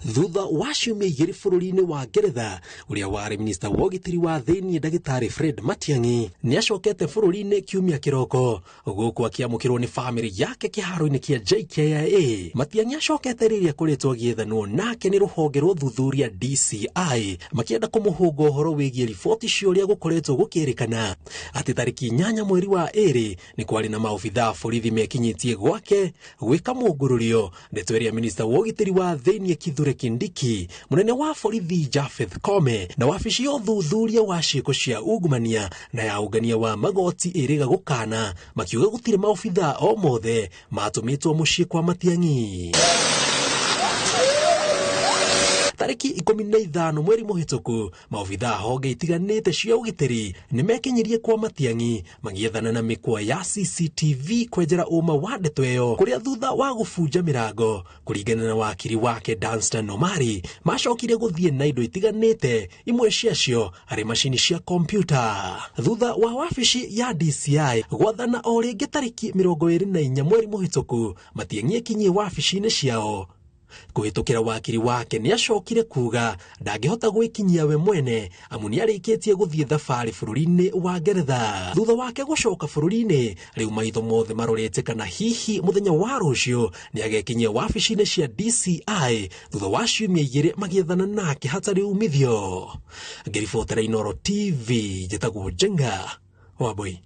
Thutha wa ciumia 2 bũrũri-inĩ wa Ngeretha, ũrĩa warĩ minista wa ũgitĩri wa thĩiniĩ ndagĩtarĩ Fred Matiang'i nĩ acokete bũrũri-inĩ kiumia kĩroko, gũkũ akĩamũkĩrwo nĩ bamĩrĩ yake kĩharo-inĩ kĩa JKIA. Matiang'i acokete rĩrĩa akoretwo agĩethanwo nake nĩ rũhonge rwa ũthuthuria DCI makĩenda kũmũhũnga ũhoro wĩgiĩ riboti cia ũrĩa gũkoretwo gũkĩrĩkana atĩ tarĩki 8 mweri wa 2 nĩ kwarĩ na maobithaa a borithi mekinyĩtie gwake gwĩka mũngũrũrio. Ndeto ĩrĩa minista wa ũgitĩri wa thĩiniĩ Kithure Kindiki, mũnene wa borithi Japheth Kome na wabici ya ũthuthuria wa ciĩko cia ungumania na ya ũngania wa magoti ĩrĩga gũkana, makiuga gũtirĩ maobithaa o mothe matũmĩtwo mũciĩ kwa Matiang'i. Tarĩki 15 mweri mũhĩtũku, maobithaa honge itiganĩte cia ũgitĩri nĩ mekinyirie kwa Matiang'i magĩethana na mĩkwa ya CCTV kwenjera ũma wa ndeto ĩyo, kũrĩa thutha wa gũbunja mĩrango kũringana na wakiri wake Danstan Omari, macokire gũthiĩ na indo itiganĩte, imwe ciacio arĩ macini cia kompyuta. Thutha wa wabici ya DCI gwathana o rĩngĩ tarĩki 24 mweri mũhĩtũku, Matiang'i ekinyie wabici-inĩ ciao kũhĩtũkĩra wakiri wake nĩ acokire kuga ndangĩhota gwĩkinyia we mwene amu nĩ arĩkĩtie gũthiĩ thabarĩ bũrũri-inĩ wa Ngeretha. Thutha wake gũcoka bũrũri-inĩ, rĩu maitho mothe marorete kana hihi mũthenya wa rũciũ nĩ agekinyia wabici-inĩ cia DCI thutha wa ciumia 2 magĩethana nake hatarĩ umithio. Ngĩribotera Inooro TV, njĩtagwo Njenga Wambui.